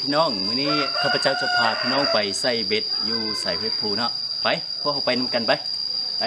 ພີ່ນ້ອງ ມື້ນີ້ຂ້າພະເຈົ້າຈະພາພີ່ນ້ອງໄປໃສ່ເບັດຢູ່ສາຍເຫດພູເນາະ. ໄປ ພວກເຮົາໄປນຳກັນ ໄປ ໄປ.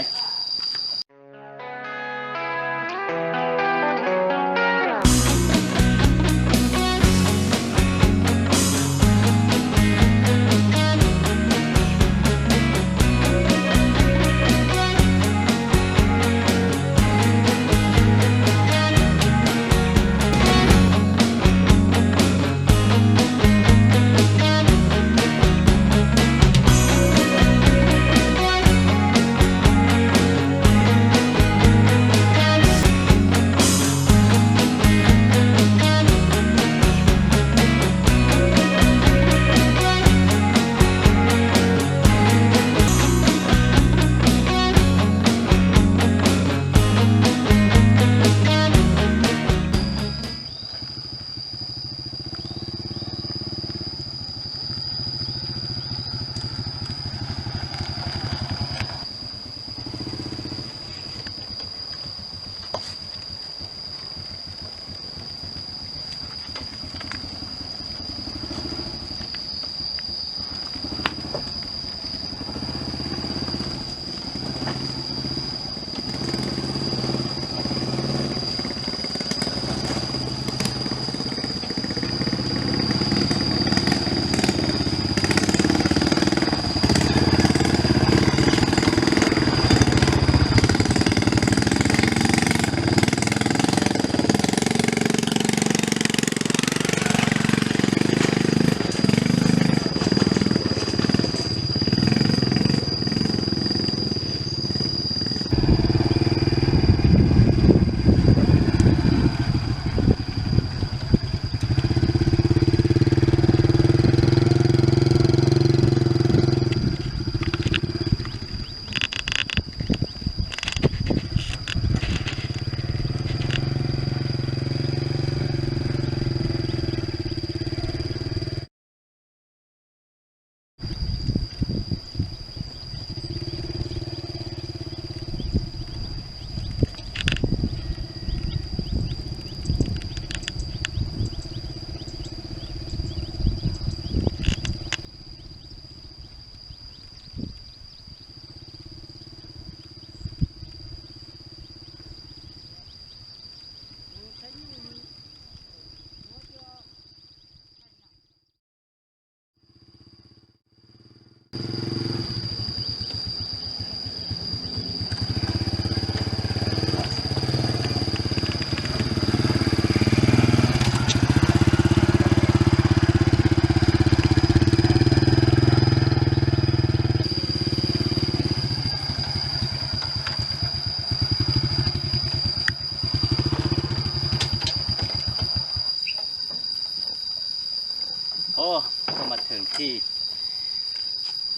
ໂອ້ ກໍມາເຖິງທີ່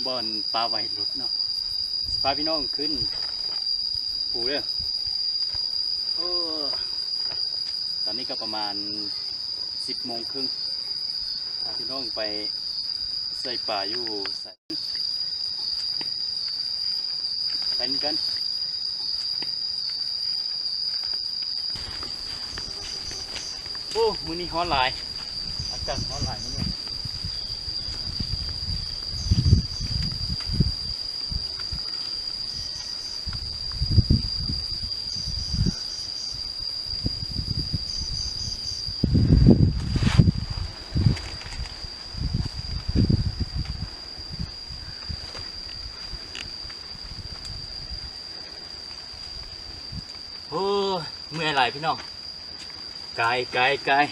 ບ່ອນປາໄຫວ້ລົດເນາະ, ຊິພາພີ່ນ້ອງຂຶ້ນພູເດີ. ໂອ້ ຕອນນີ້ກໍປະມານສິບໂມງເຄິ່ງ, ພາພີ່ນ້ອງໄປໃສ່ປາຢູ່ໃສ ໄປນຳກັນ. ໂອ້ ມື້ນີ້ຮ້ອນຫຼາຍ, ອາກາດຮ້ອນຫຼາຍມື້ນີ້. ໂອ້ຍ ເມື່ອຍຫຼາຍພີ່ນ້ອງ, ກາຍ ກາຍ ກາຍ.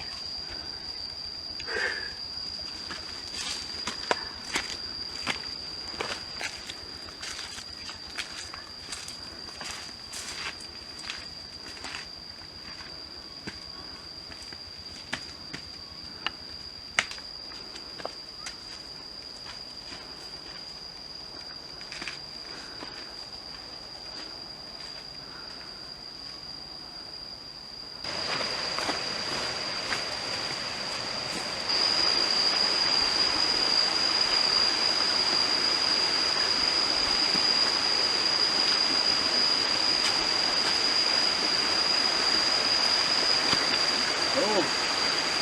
ໂອ້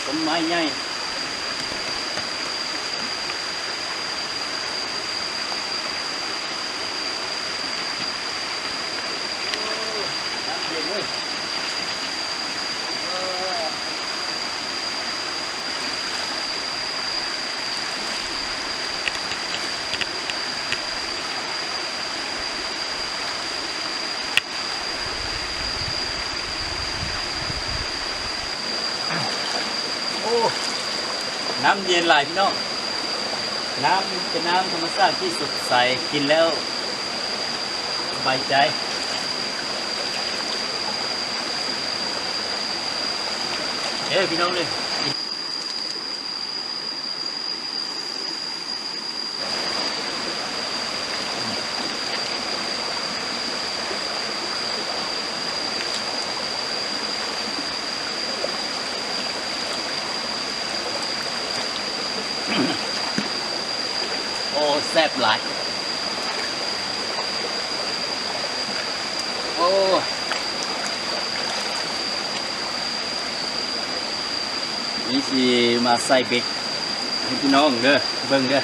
ຕົ້ນໄມ້ໃຫຍ່. ນ້ຳເຢັນຫຼາຍພີ່ນ້ອງ, ນ້ຳເປັນນ້ຳທຳມະຊາດທີ່ສົດໃສ, ກິນແລ້ວສະບາຍໃຈເດີພີ່ນ້ອງເດີ. ໂອ້ ແຊບຫຼາຍ. ໂອ້ ນີ້ຊິມາໃສ່ເບັດໃຫ້ພີ່ນ້ອງເດີ ເບິ່ງເດີ.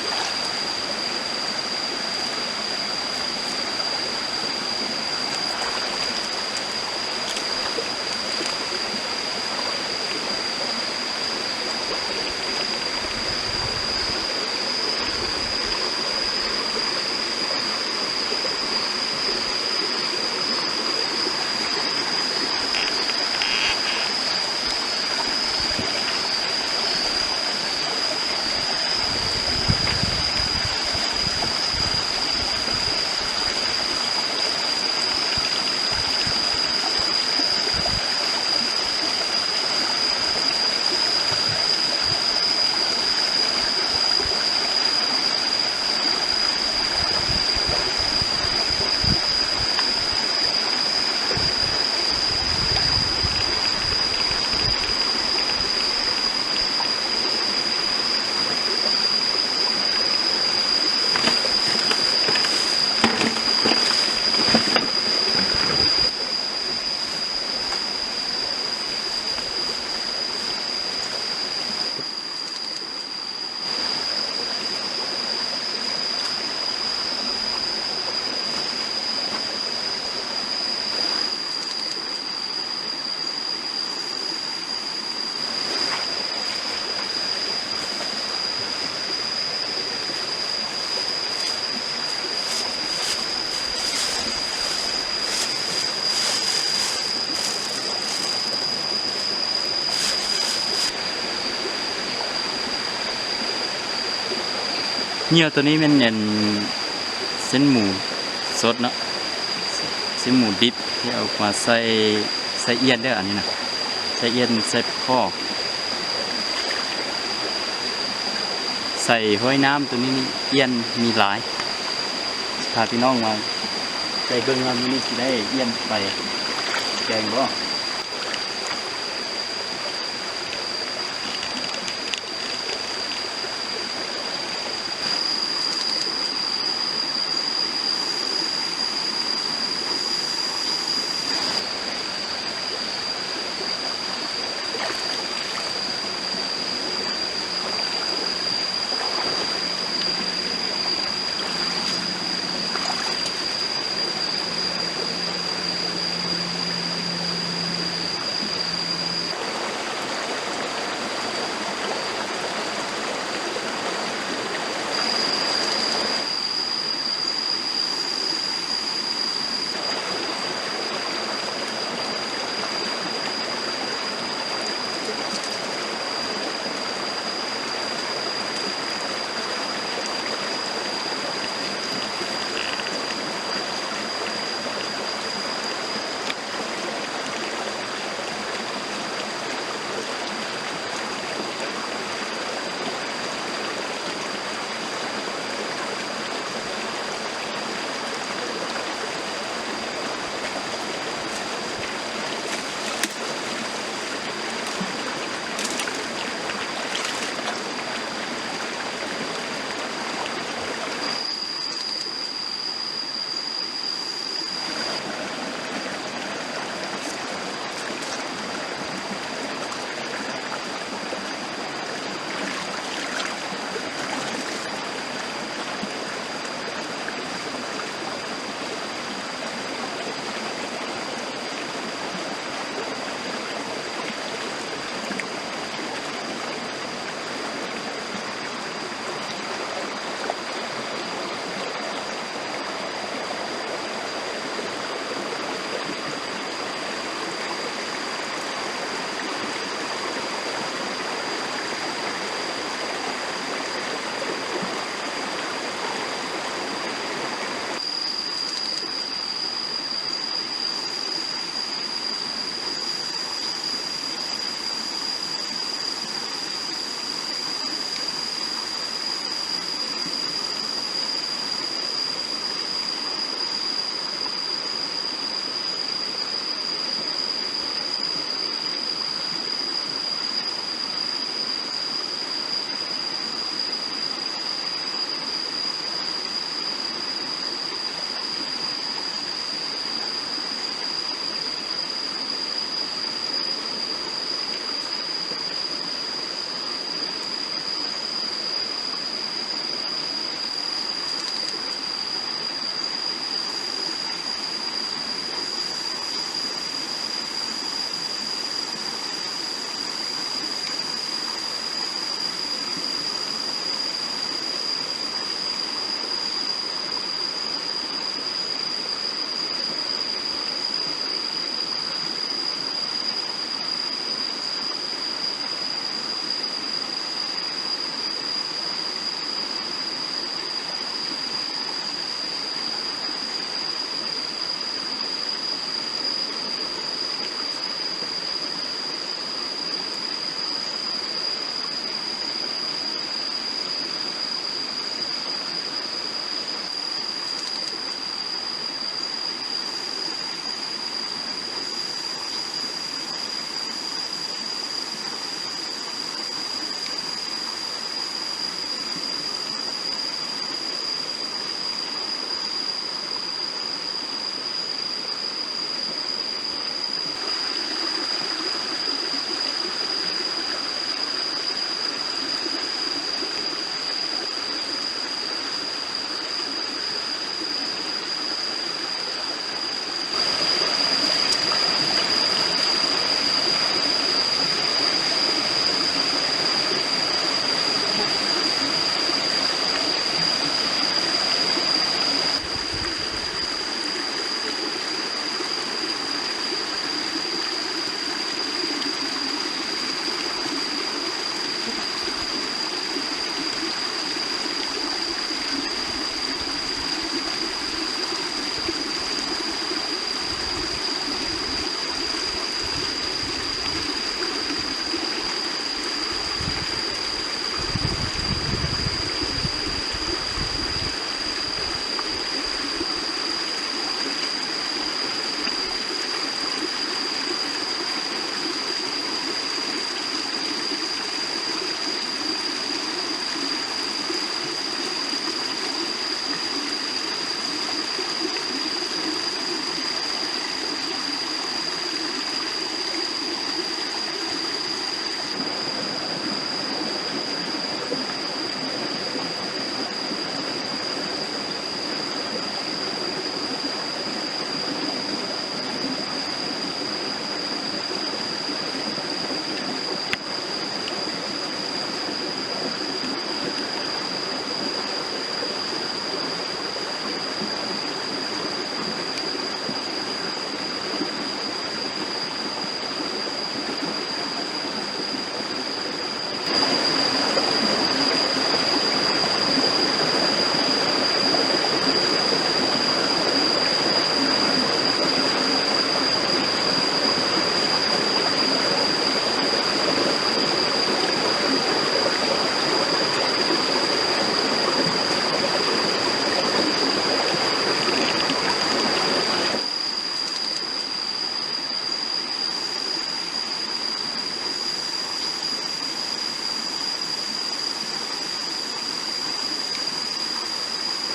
ເຫຍື່ອໂຕນີ້ແມ່ນອັນ ເສັ້ນໝູສົດເນາະ, ເສັ້ນໝູດິບທີ່ເອົາມາໃສ່ ໃສ່ອຽນເດີ ອັນນີ້ນະ ໃສ່ອຽນ ໃສ່ປາຄໍ່ ໃສ່ຫ້ວຍນ້ຳໂຕນີ້ນີ້ ອຽນມີຫຼາຍ. ພາພີ່ນ້ອງມາໄປເບິ່ງວ່າມື້ນີ້ຊິໄດ້ອຽນໄປແກງບໍ່.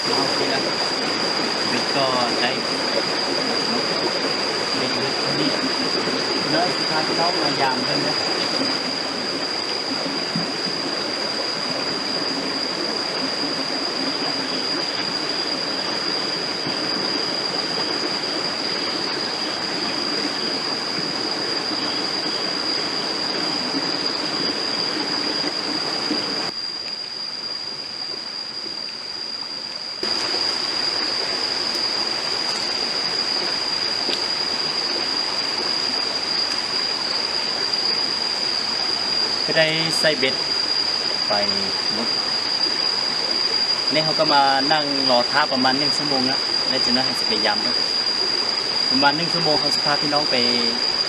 ເອົາ ເປັນກໍໄດ້ ເປັນເຮັດນີ້ເນາະ ຊິພາພີ່ນ້ອງມາຢາມເບິ່ງເດີ. ກໍໄດ້ໃສ່ເບັດໄປໝົດ. ອັນນີ້ເຮົາກໍມານັ່ງລໍຖ້າປະມານໜຶ່ງຊົ່ວໂມງນະ ແລ້ວຈັ່ງນັ້ນເຮົາຊິໄປຢາມເບິ່ງ. ປະມານໜຶ່ງຊົ່ວໂມງ ເຮົາຊິພາພີ່ນ້ອງໄປ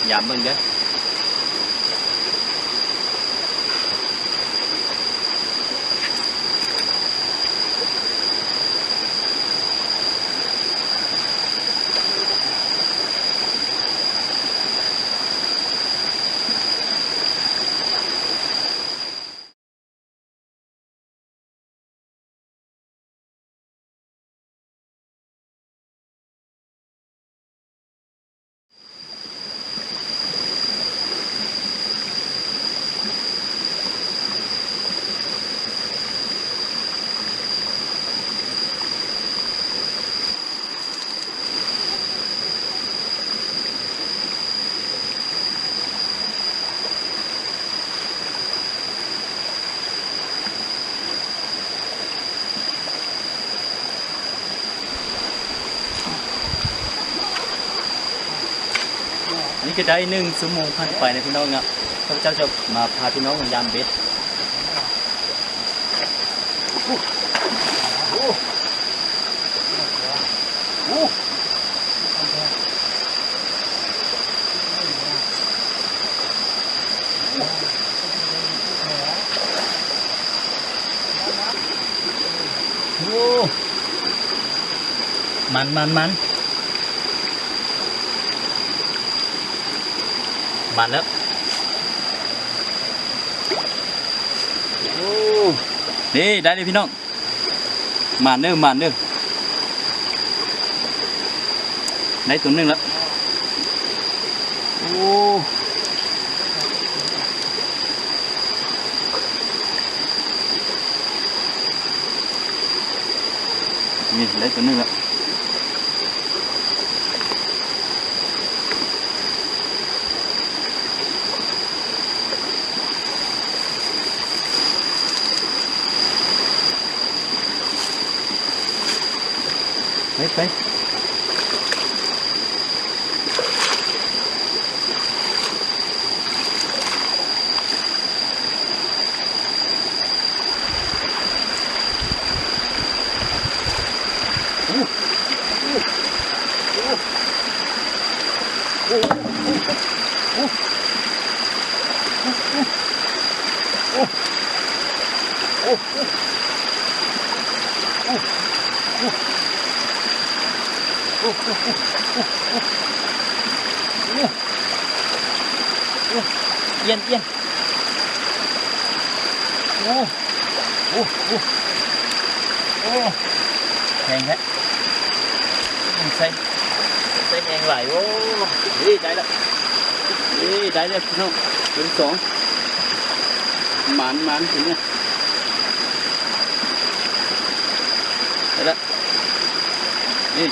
ຢາມເບິ່ງເດີ. ອັນນີ້ກໍໄດ້ໜຶ່ງຊົ່ວໂມງຜ່ານໄປນະພີ່ນ້ອງເນາະ, ຂ້າພະເຈົ້າຈະມາພາພີ່ນ້ອງມາຢາມເບັດ. ໂອ້ ມັນ ມັນ ມັນ ມາແລ້ວ. ໂອ້ ນີ້ ໄດ້ເລີຍພີ່ນ້ອງ. ໝານເດີ ໝານເດີ ໄດ້ຕົວໜຶ່ງແລ້ວ. ໂອ້ ນີ້ ໄດ້ຕົວໜຶ່ງແລ້ວ. ໄປ ໄປ. ຢ້ຽນ ຢ້ຽນ. ໂອ້ ໂອ້ ໂອ້ ໂອ້ ແຮງແທ້ ໃສ່ ໃສ່ແຮງຫຼາຍ. ໂອ້ ເອີ ໄດ້ແລ້ວ ເອີ ໄດ້ແລ້ວພີ່ນ້ອງ ເປັນສອງ ໝານ ໝານ ເປັນໄງ ໄດ້ແລ້ວ ນີ້.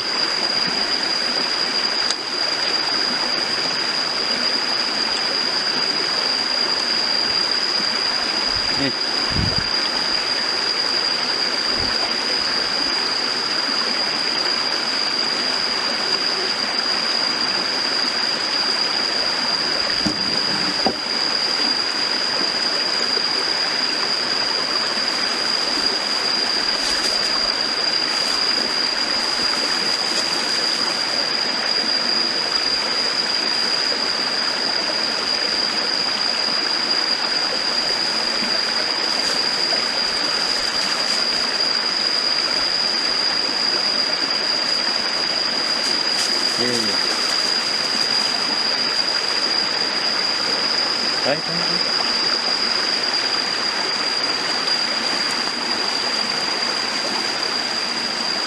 ເອີ ໄປ ໄປ ໄປ.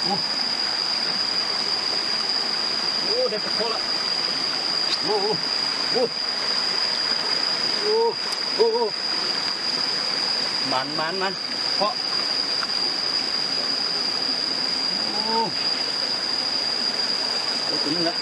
ໂອ້ ໂອ້ ໄດ້ປາຄໍລະ ໂອ້ ໂອ້ ໂອ້ ໂອ້ ໂອ້ ໝານ ໝານ ໝານ ເພາະ ໂອ້ ໂອ້ ຕົວໜຶ່ງລະ.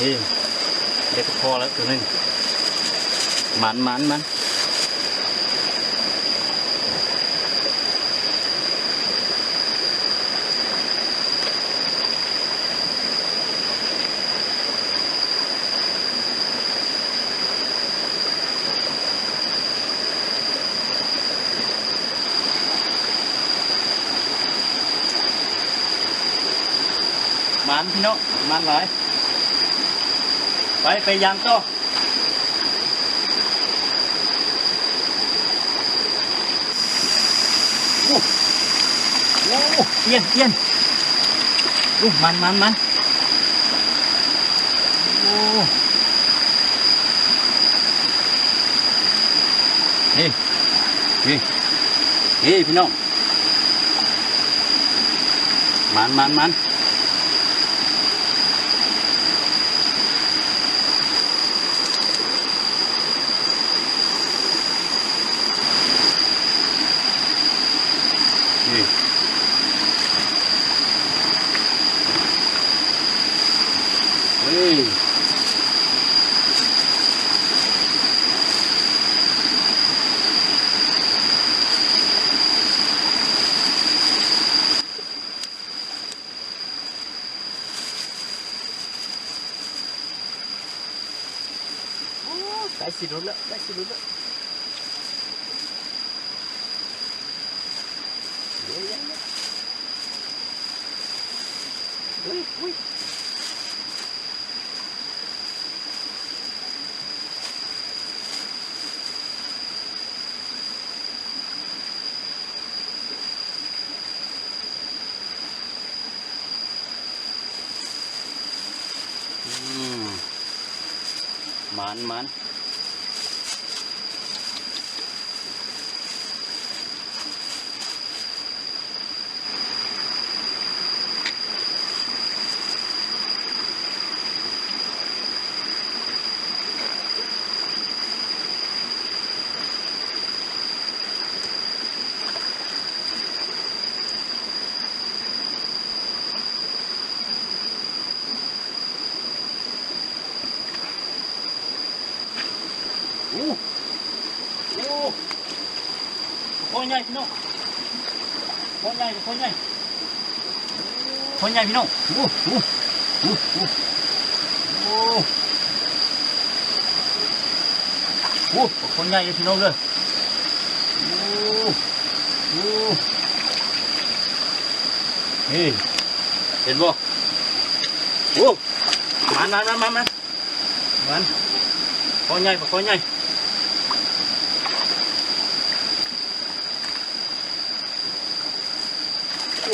ນີ້ ໄດ້ປາຄໍລະຕົວໜຶ່ງ ໝານ ໝານ ໝານ. ໝານພີ່ນ້ອງ ໝານຫຼາຍ ໄປ ໄປຢາມຕໍ່. ໂອ້ ໂອ້ ອຽນ ອຽນ ໂອ້ ມັນ ມັນ ມັນ ໂອ້ ເຮີ ເຮີ ເຮີ ພີ່ນ້ອງ ມັນ ມັນ ມັນ. ນີ້ ເຮີ້ຍ ໂອ້ ໃກ້ຊິຫຼຸດແລ້ວ ໃກ້ຊິຫຼຸດແລ້ວ ເຮີ້ຍ ເຮີ້ຍ ເຮີ້ຍ. ອືມ ໝານ ໝານ. ໂອ້ ໂອ້ ປາຄໍໃຫຍ່ພີ່ນ້ອງ ປາຄໍໃຫຍ່ ປາຄໍໃຫຍ່ ປາຄໍໃຫຍ່ພີ່ນ້ອງ ໂອ້ ໂອ້ ໂອ້ ໂອ້ ໂອ້ ປາຄໍໃຫຍ່ເດີພີ່ນ້ອງເດີ ໂອ້ ໂອ້ ເຮີ້ຍ ເຫັນບໍ່ ໂອ້ ມາ ມາ ມາ ມາ ມັນ ປາຄໍໃຫຍ່ ປາຄໍໃຫຍ່ ໂອ້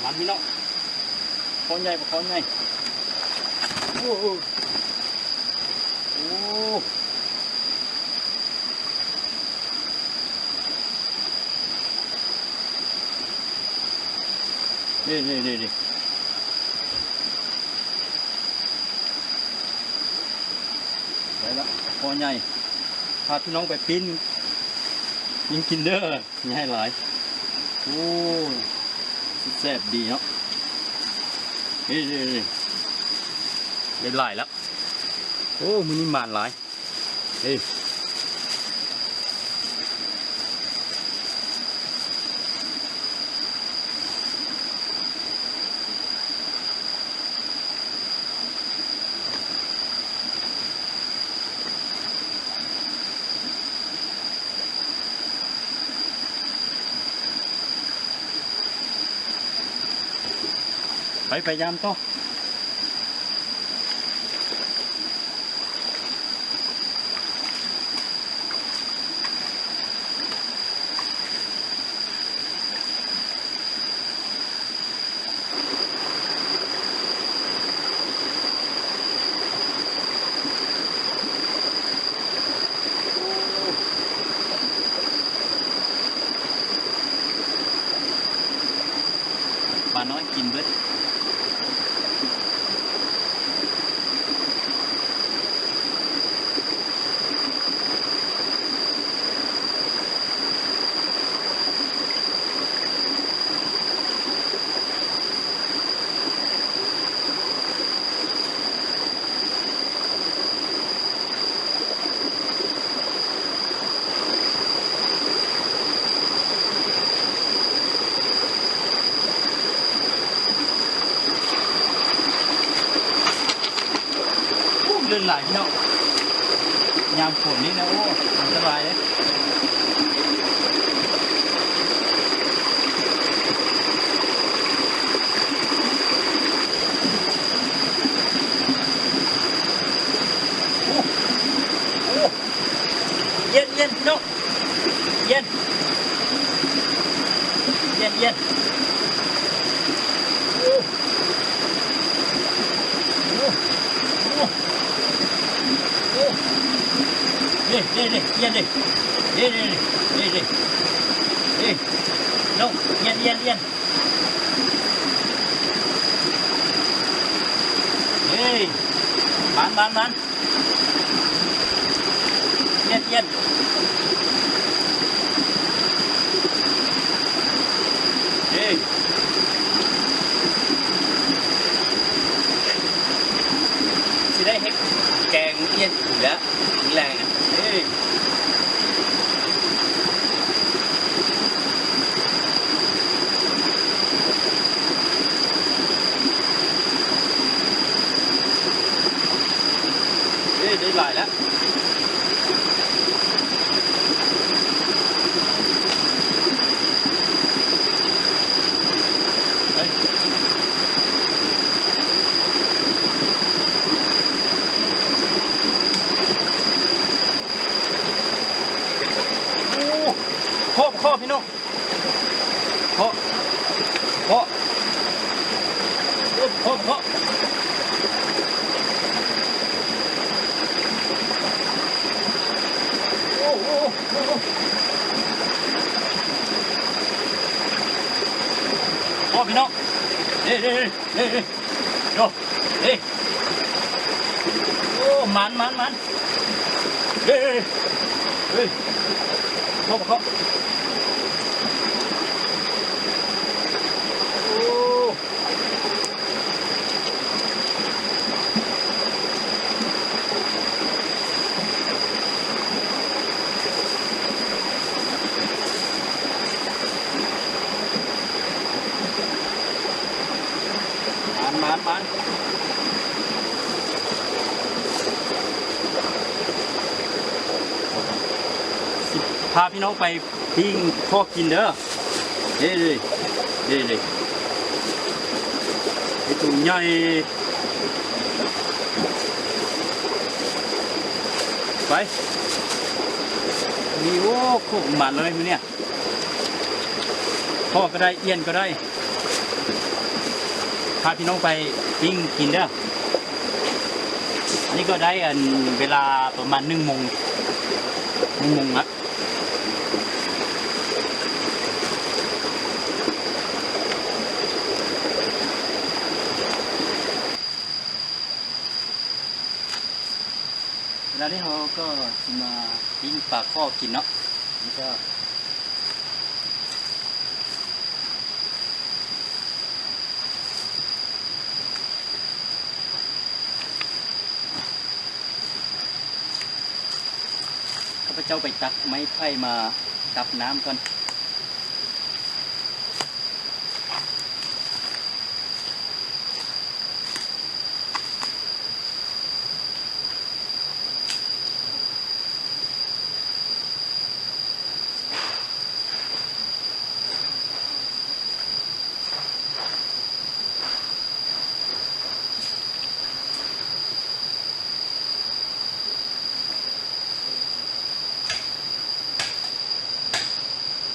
ມັນພີ່ນ້ອງ ປາຄໍໃຫຍ່ ປາຄໍໃຫຍ່ ໂອ້ ໂອ້ ນີ້ ນີ້ ນີ້ ນີ້ ໄດ້ລະ ປາຄໍໃຫຍ່ ພາພີ່ນ້ອງໄປປີ້ງ ປີ້ງກິນເດີ ໃຫຍ່ຫຼາຍ ໂອ້ ຊິແຊບດີເນາະ ນີ້ ນີ້ ນີ້ ໄດ້ຫຼາຍລະ ໂອ້ ມື້ນີ້ໝານຫຼາຍ. ເອີ ໄປ ໄປຢາມຕໍ່. ກິນເບິດ. ໂອ້ ລື່ນຫຼາຍພີ່ນ້ອງ ຍາມຝົນນີ້ນະ ໂອ້ ອັນຕະລາຍເດ້. ໂອ້ ໂອ້ ຢ້ຽນໆ ພີ່ນ້ອງ ຢ້ຽນ ຢ້ຽນໆ ໂອ້ ໂອ້ ໂອ້ ໂອ້ ເດ້ ເດ້ ເດ້ ຢ້ຽນເດ້ ເດ້ ເດ້ ເດ້ ພີ່ນ້ອງ ຢ້ຽນ ຢ້ຽນ ຢ້ຽນ ເອີຍ ໝານ ໝານ ໝານ. ຢ້ຽນ ຢ້ຽນ ເອີ ຊິໄດ້ເຮັດແກງຢ້ຽນກິນແລ້ວ ແລງ ເອີ ເອີ ໄດ້ຫຼາຍແລ້ວ. ໂອ້ ເຄາະ ເຄາະ ພີ່ນ້ອງ. ເຄາະ ເຄາະ ໂອ້ ເຄາະ ເຄາະ ໂອ້ ໂອ້ ໂອ້ ໂອ້ ເຄາະ ພີ່ນ້ອງ ເດ້ ເດ້ ເດ້ ເດ້ ໂອ້ ໂອ້ ເດ້ ເດ້ ເດ້ ໂອ້ ໝານ ໝານ ໝານ ເດ້ ເດ້ ເດ້ ເດ້ ເຄາະ ເຄາະ ໂອ້ ມານ ມານ ມານ ຊິພາພີ່ນ້ອງໄປ ປີ້ງເຄາະກິນເດີ ເດ້ ເດ້ ເດ້ ເດ້ ເຮັດໂຕໃຫຍ່ ໄປ ນີ້ ໂອ້ ໂຄກໝານເລີຍມື້ນີ້ ເຄາະກໍໄດ້ ອ່ຽນກໍໄດ້ ພາພີ່ນ້ອງໄປປີ້ງກິນເດີ ອັນນີ້ກໍໄດ້ ອັນ ເວລາປະມານໜຶ່ງໂມງ ໜຶ່ງໂມງນະ. ເວລານີ້ເຮົາກໍຊິມາປີ້ງປາເຄາະກິນເນາະ ນີ້ກໍ ຂ້າພະເຈົ້າໄປຕັກໄມ້ໄຜ່ມາດັບນ້ຳກ່ອນ. ໂ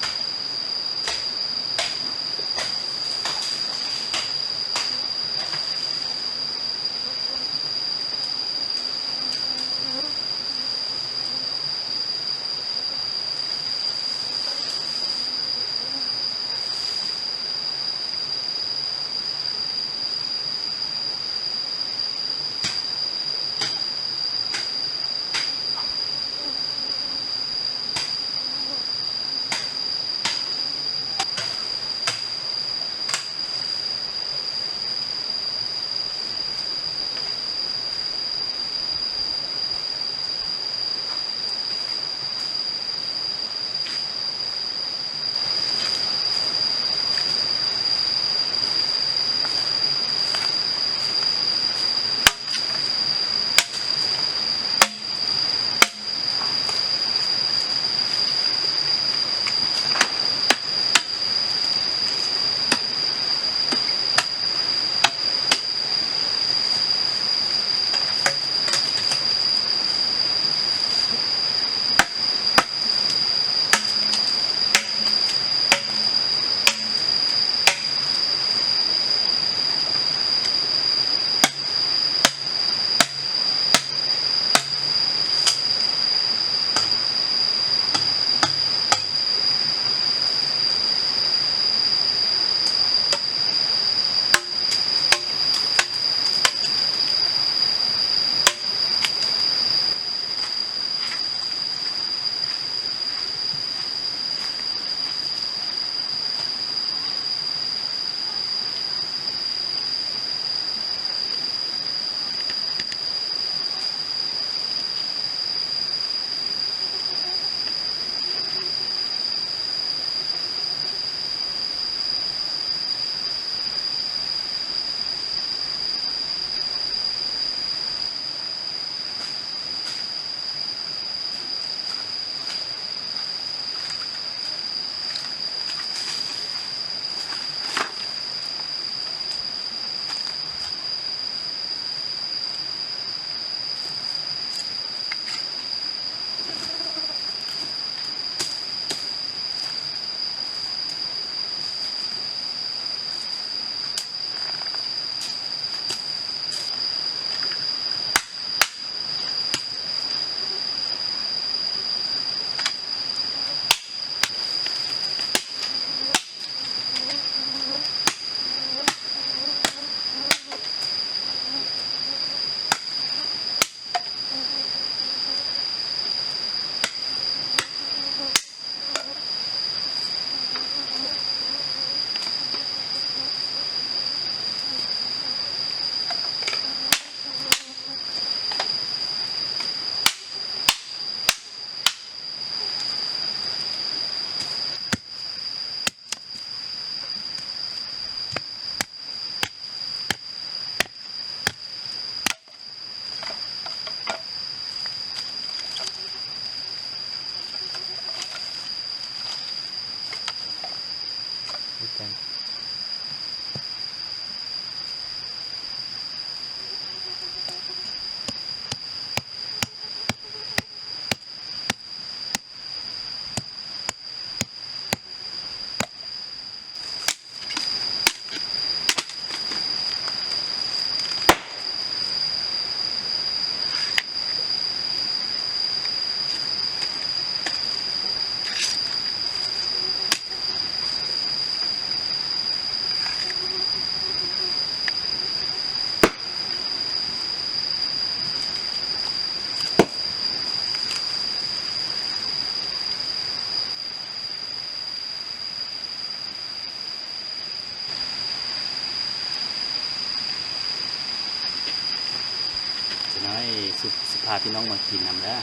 ໃຫ້ສຸກ ຊິພາພີ່ນ້ອງມາກິນນຳເດີ.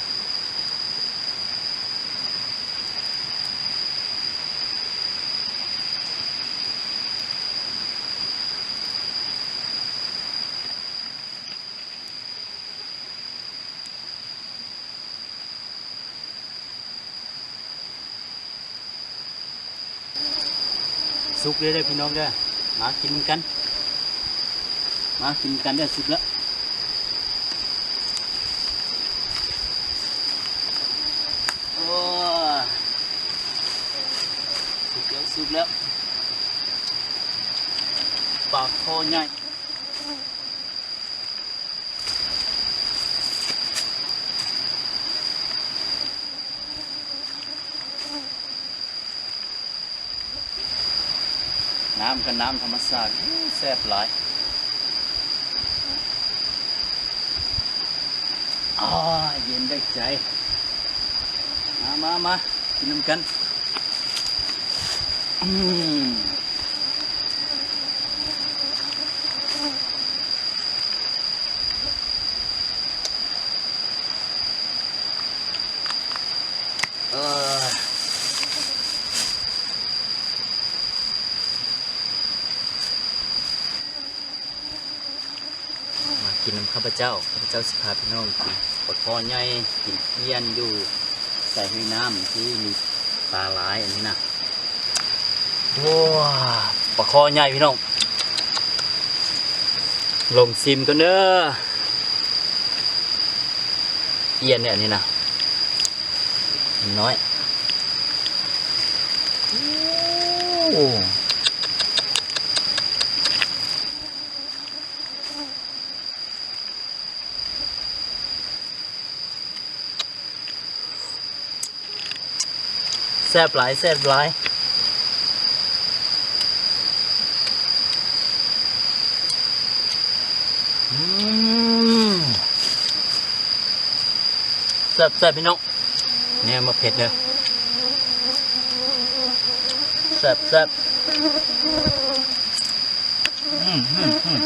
ສຸກເດີ ເດີພີ່ນ້ອງເດີ ມາກິນນຳກັນ ມາກິນນຳກັນເດີ ສຸກແລ້ວ. ໂອ້ ສຸກແລ້ວ ສຸກແລ້ວ ປາຄໍໃຫຍ່. ນ້ຳກໍນ້ຳທຳມະຊາດ ໂອ້ ແຊບຫຼາຍ. ອາ ເຢັນໄດ້ໃຈ. ມາ ມາ ມາ ກິນນຳກັນ. ອືມ ເອີ ມາກິນນຳຂ້າພະເຈົ້າ. ຂ້າພະເຈົ້າຊິພາພີ່ນ້ອງກິນປາຄໍໃຫຍ່ ກິນອ່ຽນຢູ່ສາຍຫ້ວຍນ້ຳທີ່ມີປາຫຼາຍອັນນີ້ນະ. ໂອ້ ປາຄໍໃຫຍ່ພີ່ນ້ອງ ລອງຊີມກ່ອນເດີ. ອ່ຽນນີ້ ອັນນີ້ນະ ນ້ອຍ. ໂອ້ ແຊບຫຼາຍ ແຊບຫຼາຍ. ອືມ ແຊບໆ ພີ່ນ້ອງ. ແນມມາເຜັດເດີ ແຊບໆ. ອືມ ອືມ ອືມ.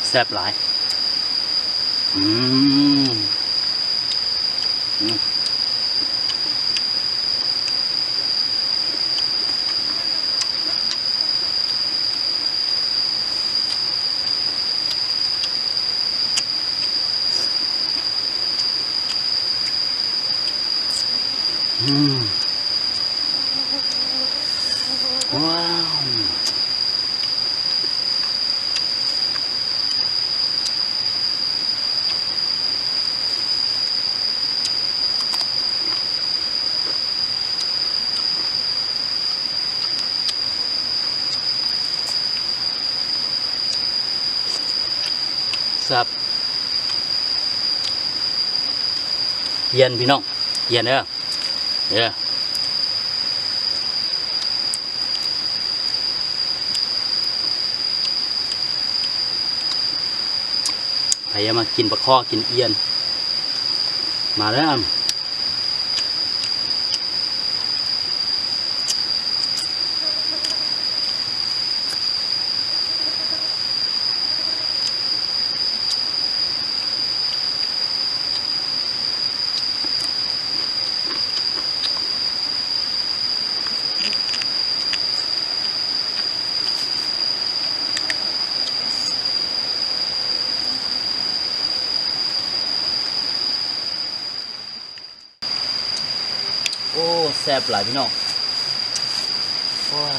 ແຊບຫຼາຍ. ອືມ ອືມ. ອືມ ວ້າວ ແຊບ ຢ້ຽນພີ່ນ້ອງ ຢ້ຽນເດີ ເດີ. ໃຜຢາກມາກິນປາຄໍ ກິນອ່ຽນ ມາເດີ. ໂອ້ ແຊບຫຼາຍພີ່ນ້ອງ ໂອ້ຍ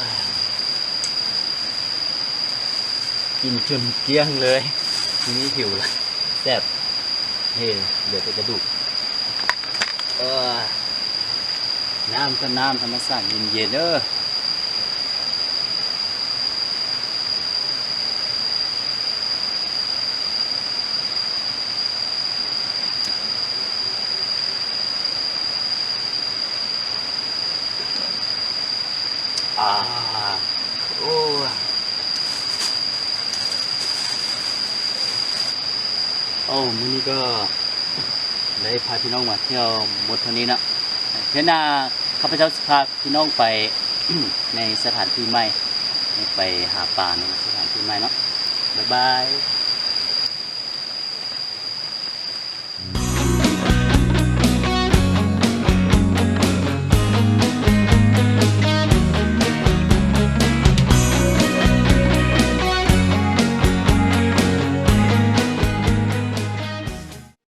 ກິນຈົນກ້ຽງເລີຍ ທີນີ້ຫິວລະ. ແຊບ ເອີ ເຫຼືອແຕ່ກະດູກ. ເອີ ນ້ຳກໍນ້ຳທຳມະຊາດເຢັນໆເດີ. ອາ ໂອ້ ໂອ້ ມື້ນີ້ກໍໄດ້ພາພີ່ນ້ອງມາທ່ຽວໝົດເທົ່ານີ້ເນາະ. ເທື່ອໜ້າຂ້າພະເຈົ້າຊິພາພີ່ນ້ອງໄປໃນສະຖານທີ່ໃໝ່ ໄປຫາປາໃນສະຖານທີ່ໃໝ່ເນາະ. ບາຍບາຍ.